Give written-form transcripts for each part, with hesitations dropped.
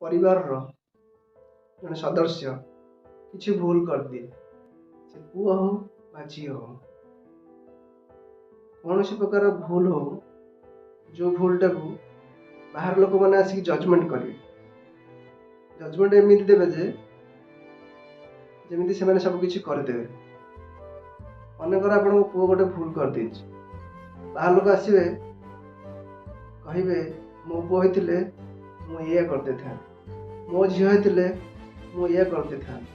ପରିବାରର ଜଣେ ସଦସ୍ୟ କିଛି ଭୁଲ କରିଦିଏ, ସେ ପୁଅ ହଉ ବା ଝିଅ ହଉ, କୌଣସି ପ୍ରକାର ଭୁଲ ହଉ, ଯେଉଁ ଭୁଲଟାକୁ ବାହାର ଲୋକମାନେ ଆସିକି ଜଜମେଣ୍ଟ କରିବେ, ଜଜମେଣ୍ଟ ଏମିତି ଦେବେ ଯେ ଯେମିତି ସେମାନେ ସବୁ କିଛି କରିଦେବେ। ମନେକର ଆପଣଙ୍କ ପୁଅ ଗୋଟେ ଭୁଲ କରିଦେଇଛି, ବାହାର ଲୋକ ଆସିବେ କହିବେ ମୋ ପୁଅ ହେଇଥିଲେ ମୁଁ ଏଇଆ କରିଦେଇଥାନ୍ତି, ମୋ ଝିଅ ହେଇଥିଲେ ମୁଁ ଏଇଆ କରିଦେଇଥାନ୍ତି।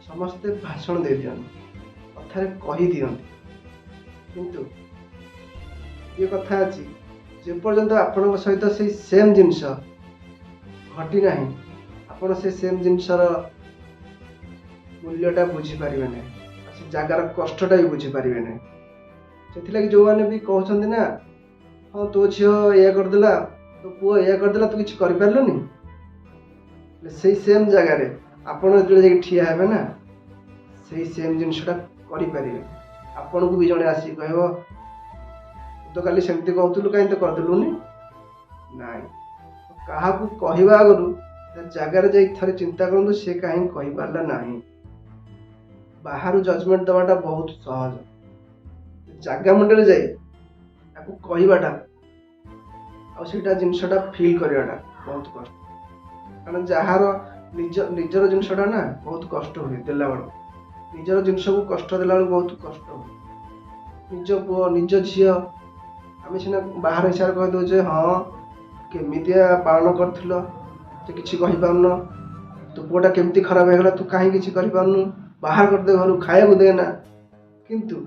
ସମସ୍ତେ ଭାଷଣ ଦେଇଦିଅନ୍ତି, କଥାରେ କହିଦିଅନ୍ତି, କିନ୍ତୁ ଇଏ କଥା ଅଛି ଯେପର୍ଯ୍ୟନ୍ତ ଆପଣଙ୍କ ସହିତ ସେଇ ସେମ୍ ଜିନିଷ ଘଟିନାହିଁ, ଆପଣ ସେ ସେମ୍ ଜିନିଷର ମୂଲ୍ୟଟା ବୁଝିପାରିବେ ନାହିଁ, ଆଉ ସେ ଜାଗାର କଷ୍ଟଟା ବି ବୁଝିପାରିବେ ନାହିଁ। ସେଥିଲାଗି ଯେଉଁମାନେ ବି କହୁଛନ୍ତି ନା, ହଁ ତୋ ଝିଅ ଏଇଆ କରିଦେଲା, ତୋ ପୁଅ ଏଇଆ କରିଦେଲା, ତୁ କିଛି କରିପାରିଲୁନି, ସେଇ ସେମ୍ ଜାଗାରେ ଆପଣ ଯେତେବେଳେ ଯାଇକି ଠିଆ ହେବେ ନା, ସେଇ ସେମ୍ ଜିନିଷଟା କରିପାରିବେ। ଆପଣଙ୍କୁ ବି ଜଣେ ଆସିକି କହିବ ତୁ ତ କାଲି ସେମିତି କହୁଥିଲୁ, କାହିଁ ତ କରିଦେଲୁନି। ନାଇଁ, କାହାକୁ କହିବା ଆଗରୁ ତା ଜାଗାରେ ଯାଇ ଥରେ ଚିନ୍ତା କରନ୍ତୁ ସେ କାହିଁକି କହିପାରିଲା ନାହିଁ। ବାହାରୁ ଜଜମେଣ୍ଟ ଦେବାଟା ବହୁତ ସହଜ, ଜାଗା ମୁଣ୍ଡରେ ଯାଇ ତାକୁ କହିବାଟା ଆଉ ସେଇଟା ଜିନିଷଟା ଫିଲ୍ କରିବାଟା ବହୁତ କଷ୍ଟ। କାରଣ ଯାହାର ନିଜର ଜିନିଷଟା ନା ବହୁତ କଷ୍ଟ ହୁଏ ଦେଲାବେଳକୁ, ନିଜର ଜିନିଷକୁ କଷ୍ଟ ଦେଲାବେଳକୁ ବହୁତ କଷ୍ଟ ହୁଏ। ନିଜ ପୁଅ ନିଜ ଝିଅ, ଆମେ ସିନା ବାହାର ହିସାବରେ କହିଦେଉଛେ ହଁ କେମିତିଆ ପାଳନ କରିଥିଲ, ତୁ କିଛି କହିପାରୁନ, ତୋ ପୁଅଟା କେମିତି ଖରାପ ହେଇଗଲା, ତୁ କାହିଁ କିଛି କରିପାରୁନୁ, ବାହାର କରିଦେ ଘରୁ, ଖାଇବାକୁ ଦେନା। କିନ୍ତୁ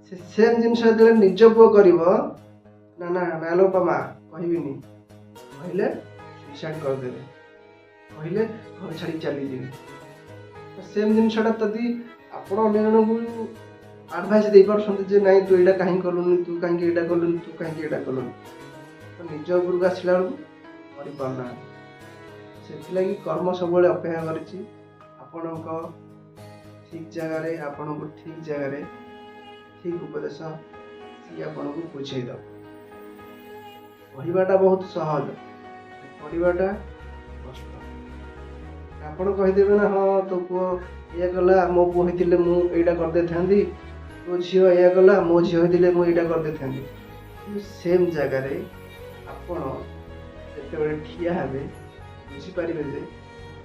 ସେ ସେମ୍ ଜିନିଷ ଯେତେବେଳେ ନିଜ ପୁଅ କରିବ, ନା ନା ନା ଲୋ ମା କହିବିନି, କହିଲେ ସୁଇସାଇଡ଼ କରିଦେବେ, କହିଲେ ଘର ଛାଡ଼ି ଚାଲିଯିବେ। ସେମ୍ ଜିନିଷଟା ଯଦି ଆପଣ ଅନ୍ୟ ଜଣଙ୍କୁ ଆଡ଼ଭାଇସ୍ ଦେଇପାରୁଛନ୍ତି ଯେ ନାଇଁ ତୁ ଏଇଟା କାହିଁକି କଲୁନି, ତୁ କାହିଁକି ଏଇଟା କଲୁନି, ତୁ କାହିଁକି ଏଇଟା କଲୁନି, ତ ନିଜ ଉପରକୁ ଆସିଲା ବେଳକୁ କରିପାରୁନାହାନ୍ତି। ସେଥିଲାଗି କର୍ମ ସବୁବେଳେ ଅପେକ୍ଷା କରିଛି ଆପଣଙ୍କ ଠିକ୍ ଜାଗାରେ, ଆପଣଙ୍କୁ ଠିକ୍ ଜାଗାରେ ଠିକ୍ ଉପଦେଶ ସିଏ ଆପଣଙ୍କୁ ବୁଝେଇଦେବ। କହିବାଟା ବହୁତ ସହଜ, କରିବାଟା କଷ୍ଟ। ଆପଣ କହିଦେବେ ନା ହଁ ତୋ ପୁଅ ଏଇଆ କଲା, ମୋ ପୁଅ ହେଇଥିଲେ ମୁଁ ଏଇଟା କରିଦେଇଥାନ୍ତି, ତୋ ଝିଅ ଏଇଆ କଲା, ମୋ ଝିଅ ହେଇଥିଲେ ମୁଁ ଏଇଟା କରିଦେଇଥାନ୍ତି। କିନ୍ତୁ ସେମ୍ ଜାଗାରେ ଆପଣ ଯେତେବେଳେ ଠିଆ ହେବେ ବୁଝିପାରିବେ ଯେ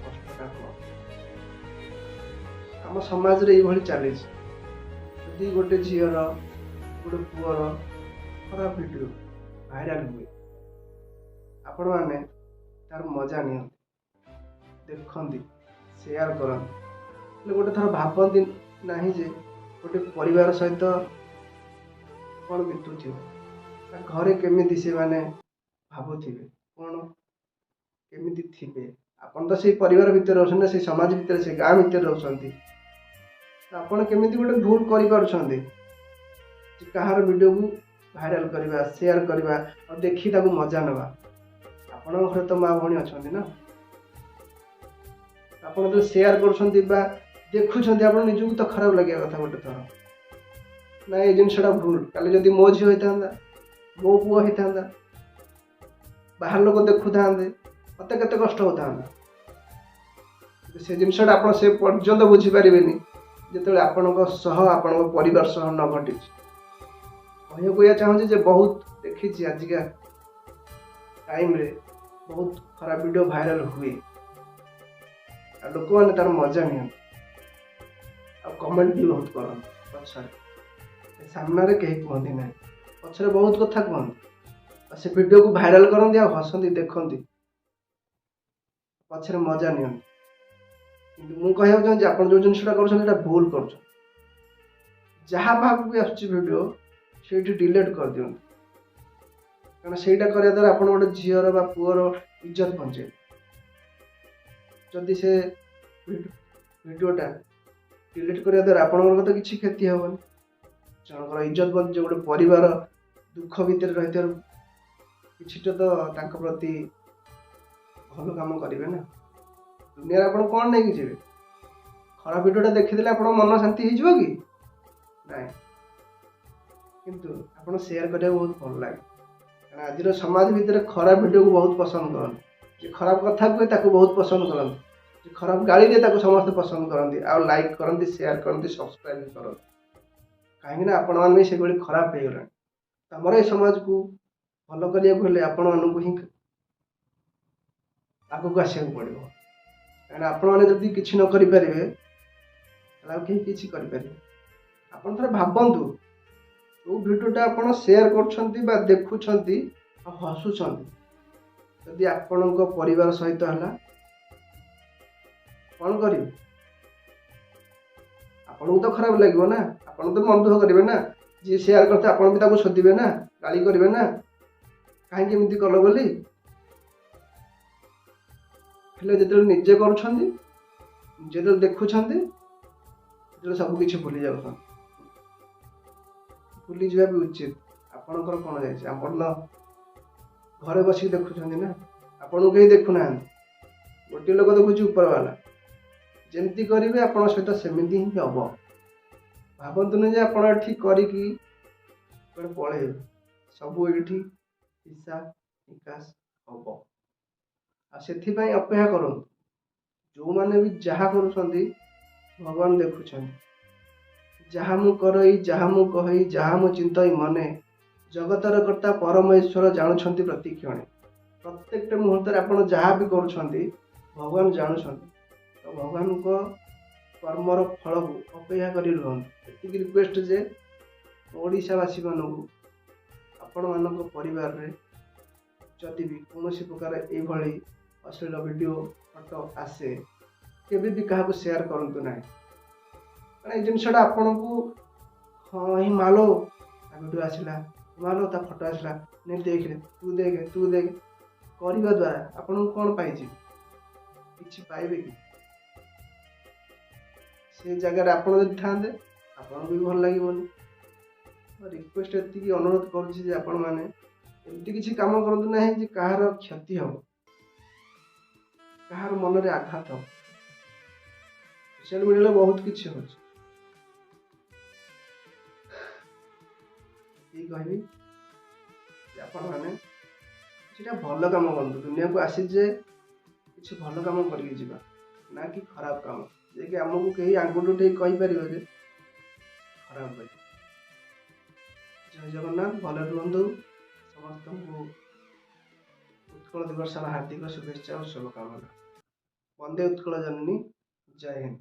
କଷ୍ଟଟା କ'ଣ। ଆମ ସମାଜରେ ଏଇଭଳି ଚାଲିଛି। ଯଦି ଗୋଟେ ଝିଅର ଗୋଟେ ପୁଅର ଖରାପ ଭିଡ଼ିଓ ଭାଇରାଲ ହୁଏ, ଆପଣମାନେ ତାର ମଜା ନିଅନ୍ତି, ଦେଖନ୍ତି, ସେୟାର କରନ୍ତି, ହେଲେ ଗୋଟେ ଥର ଭାବନ୍ତି ନାହିଁ ଯେ ଗୋଟେ ପରିବାର ସହିତ କ'ଣ ବିତୁଥିବ, ତା ଘରେ କେମିତି ସେମାନେ ଭାବୁଥିବେ, କ'ଣ କେମିତି ଥିବେ। ଆପଣ ତ ସେଇ ପରିବାର ଭିତରେ ରହୁଛନ୍ତି ନା, ସେଇ ସମାଜ ଭିତରେ, ସେଇ ଗାଁ ଭିତରେ ରହୁଛନ୍ତି, ତ ଆପଣ କେମିତି ଗୋଟେ ଭୁଲ କରିପାରୁଛନ୍ତି ଯେ କାହାର ଭିଡ଼ିଓକୁ ଭାଇରାଲ କରିବା, ସେୟାର କରିବା ଆଉ ଦେଖି ତାକୁ ମଜା ନେବା। ଆପଣଙ୍କ ଘରେ ତ ମା ଭଉଣୀ ଅଛନ୍ତି ନା, ଆପଣ ତ ସେୟାର କରୁଛନ୍ତି ବା ଦେଖୁଛନ୍ତି, ଆପଣ ନିଜକୁ ତ ଖରାପ ଲାଗିବା କଥା ଗୋଟେ ଥର, ନା ଏଇ ଜିନିଷଟା ଭୁଲ। କାଲି ଯଦି ମୋ ଝିଅ ହେଇଥାନ୍ତା, ମୋ ପୁଅ ହେଇଥାନ୍ତା, ବାହାର ଲୋକ ଦେଖୁଥାନ୍ତେ, ମୋତେ କେତେ କଷ୍ଟ ହେଉଥାନ୍ତା। ସେ ଜିନିଷଟା ଆପଣ ସେ ପର୍ଯ୍ୟନ୍ତ ବୁଝିପାରିବେନି ଯେତେବେଳେ ଆପଣଙ୍କ ସହ ଆପଣଙ୍କ ପରିବାର ସହ ନ ଘଟିଛି। କହିବାକୁ ଏଇଆ ଚାହୁଁଛି ଯେ ବହୁତ ଦେଖିଛି ଆଜିକା ଟାଇମ୍ରେ ବହୁତ ଖରାପ ଭିଡ଼ିଓ ଭାଇରାଲ ହୁଏ, ଆଉ ଲୋକମାନେ ତାର ମଜା ନିଅନ୍ତି, ଆଉ କମେଣ୍ଟ ବି ବହୁତ କରନ୍ତି। ପଛରେ ସାମ୍ନାରେ କେହି କୁହନ୍ତି ନାହିଁ, ପଛରେ ବହୁତ କଥା କୁହନ୍ତି, ଆଉ ସେ ଭିଡ଼ିଓକୁ ଭାଇରାଲ କରନ୍ତି ଆଉ ହସନ୍ତି, ଦେଖନ୍ତି, ପଛରେ ମଜା ନିଅନ୍ତି। କିନ୍ତୁ ମୁଁ କହିବାକୁ ଚାହୁଁଛି ଆପଣ ଯେଉଁ ଜିନିଷଟା କରୁଛନ୍ତି ଏଇଟା ଭୁଲ କରୁଛନ୍ତି। ଯାହା ପାଖକୁ ବି ଆସୁଛି ଭିଡ଼ିଓ ସେଇଠି ଡିଲିଟ୍ କରିଦିଅନ୍ତୁ, କାରଣ ସେଇଟା କରିବା ଦ୍ୱାରା ଆପଣ ଗୋଟେ ଝିଅର ବା ପୁଅର ଇଜ୍ଜତ ବଞ୍ଚେଇବେ। ଯଦି ସେ ଭିଡ଼ିଓଟା ଡିଲିଟ୍ କରିବା ଦ୍ୱାରା ଆପଣଙ୍କର ତ କିଛି କ୍ଷତି ହେବନି, ଜଣଙ୍କର ଇଜ୍ଜତ ବଞ୍ଚିବ, ଗୋଟେ ପରିବାର ଦୁଃଖ ଭିତରେ ରହିଥିବାରୁ କିଛିଟା ତ ତାଙ୍କ ପ୍ରତି ଭଲ କାମ କରିବେ ନା। ଦୁନିଆରେ ଆପଣ କ'ଣ ନେଇକି ଯିବେ? ଖରାପ ଭିଡ଼ିଓଟା ଦେଖିଦେଲେ ଆପଣଙ୍କ ମନ ଶାନ୍ତି ହେଇଯିବ କି ନାଇଁ? କିନ୍ତୁ ଆପଣ ସେୟାର କରିବାକୁ ବହୁତ ଭଲ ଲାଗେ, କାରଣ ଆଜିର ସମାଜ ଭିତରେ ଖରାପ ଭିଡ଼ିଓକୁ ବହୁତ ପସନ୍ଦ କରନ୍ତି। ଯିଏ ଖରାପ କଥା କୁହେ ତାକୁ ବହୁତ ପସନ୍ଦ କରନ୍ତି, ଯିଏ ଖରାପ ଗାଳି ଦିଏ ତାକୁ ସମସ୍ତେ ପସନ୍ଦ କରନ୍ତି, ଆଉ ଲାଇକ୍ କରନ୍ତି, ସେୟାର କରନ୍ତି, ସବସ୍କ୍ରାଇବ୍ ବି କରନ୍ତି। କାହିଁକିନା ଆପଣମାନେ ବି ସେଭଳି ଖରାପ ହେଇଗଲାଣି। ଆମର ଏ ସମାଜକୁ ଭଲ କରିବାକୁ ହେଲେ ଆପଣମାନଙ୍କୁ ହିଁ ଆଗକୁ ଆସିବାକୁ ପଡ଼ିବ। କାହିଁକିନା ଆପଣମାନେ ଯଦି କିଛି ନ କରିପାରିବେ ତାହେଲେ ଆଉ କେହି କିଛି କରିପାରିବେ। ଆପଣ ଥରେ ଭାବନ୍ତୁ, ଯେଉଁ ଭିଡ଼ିଓଟା ଆପଣ ସେୟାର କରୁଛନ୍ତି ବା ଦେଖୁଛନ୍ତି ଆଉ ହସୁଛନ୍ତି, ଯଦି ଆପଣଙ୍କ ପରିବାର ସହିତ ହେଲା କ'ଣ କରିବେ? ଆପଣଙ୍କୁ ତ ଖରାପ ଲାଗିବ ନା, ଆପଣ ତ ମନ ଦୁଃଖ କରିବେ ନା। ଯିଏ ସେୟାର କରିଥିବେ ଆପଣ ବି ତାକୁ ଶୋଧିବେ ନା, ଗାଳି କରିବେ ନା, କାହିଁକି ଏମିତି କଲ ବୋଲି। ହେଲେ ଯେତେବେଳେ ନିଜେ କରୁଛନ୍ତି, ଯେତେବେଳେ ଦେଖୁଛନ୍ତି, ସେତେବେଳେ ସବୁ କିଛି ଭୁଲି ଯାଉଛନ୍ତି। ଭୁଲିଯିବା ବି ଉଚିତ। ଆପଣଙ୍କର କ'ଣ ଯାଇଛି? ଆପଣ ତ ଘରେ ବସିକି ଦେଖୁଛନ୍ତି ନା, ଆପଣଙ୍କୁ କେହି ଦେଖୁନାହାନ୍ତି। ଗୋଟିଏ ଲୋକ ଦେଖୁଛି, ଉପରବାଲା। ଯେମିତି କରିବେ ଆପଣଙ୍କ ସହିତ ସେମିତି ହିଁ ହେବ। ଭାବନ୍ତୁନି ଯେ ଆପଣ ଏଠି କରିକି କୁଆଡ଼େ ପଳେଇବେ। ସବୁ ଏଇଠି ହିସାବ ନିକାଶ ହେବ। ଆଉ ସେଥିପାଇଁ ଅପେକ୍ଷା କରନ୍ତୁ। ଯେଉଁମାନେ ବି ଯାହା କରୁଛନ୍ତି ଭଗବାନ ଦେଖୁଛନ୍ତି। ଯାହା ମୁଁ କରଇ, ଯାହା ମୁଁ କହଇ, ଯାହା ମୁଁ ଚିନ୍ତଇ ମନେ, ଜଗତର କର୍ତ୍ତା ପରମେଶ୍ୱର ଜାଣୁଛନ୍ତି ପ୍ରତିକ୍ଷଣେ। ପ୍ରତ୍ୟେକଟି ମୁହୂର୍ତ୍ତରେ ଆପଣ ଯାହା ବି କରୁଛନ୍ତି ଭଗବାନ ଜାଣୁଛନ୍ତି। ତ ଭଗବାନଙ୍କ କର୍ମର ଫଳକୁ ଅପେକ୍ଷା କରି ରୁହନ୍ତୁ। ଏତିକି ରିକ୍ୱେଷ୍ଟ ଯେ ଓଡ଼ିଶାବାସୀମାନଙ୍କୁ, ଆପଣମାନଙ୍କ ପରିବାରରେ ଯଦି ବି କୌଣସି ପ୍ରକାର ଏଇଭଳି ଅଶ୍ଳୀଳ ଭିଡ଼ିଓ, ଫଟୋ ଆସେ, କେବେ ବି କାହାକୁ ସେୟାର କରନ୍ତୁ ନାହିଁ। କାରଣ ଏଇ ଜିନିଷଟା ଆପଣଙ୍କୁ, ହଁ ହିଁ ମାଲୋ ତା ଭିଡ଼ିଓ ଆସିଲା, ମାଲୋ ତା ଫଟୋ ଆସିଲା, ନେ ଦେଖେ, ତୁ ଦେଖେ, ତୁ ଦେଖେ କରିବା ଦ୍ୱାରା ଆପଣଙ୍କୁ କ'ଣ ପାଇଯିବେ? କିଛି ପାଇବେ କି? ସେ ଜାଗାରେ ଆପଣ ଯଦି ଥାନ୍ତେ ଆପଣଙ୍କୁ ବି ଭଲ ଲାଗିବନି। ରିକ୍ୱେଷ୍ଟ ଏତିକି ଅନୁରୋଧ କରୁଛି ଯେ ଆପଣମାନେ ଏମିତି କିଛି କାମ କରନ୍ତୁ ନାହିଁ ଯେ କାହାର କ୍ଷତି ହେବ, କାହାର ମନରେ ଆଘାତ ହେବ। ସୋସିଆଲ ମିଡ଼ିଆରେ ବହୁତ କିଛି ହେଉଛି। ଏତିକି କହିବି ଯେ ଆପଣମାନେ କିଛିଟା ଭଲ କାମ କରନ୍ତୁ। ଦୁନିଆକୁ ଆସିଛେ କିଛି ଭଲ କାମ କରିକି ଯିବା, ନା କି ଖରାପ କାମ, ଯିଏକି ଆମକୁ କେହି ଆଙ୍ଗୁଠି ଉଠେଇ କହିପାରିବ ଯେ ଖରାପ ବୋଲି। ଜୟ ଜଗନ୍ନାଥ। ଭଲରେ ରୁହନ୍ତୁ। ସମସ୍ତଙ୍କୁ ଉତ୍କଳ ଦିବସର ହାର୍ଦ୍ଦିକ ଶୁଭେଚ୍ଛା ଓ ଶୁଭକାମନା। ବନ୍ଦେ ଉତ୍କଳ ଜନନୀ। ଜୟ ହିନ୍ଦ।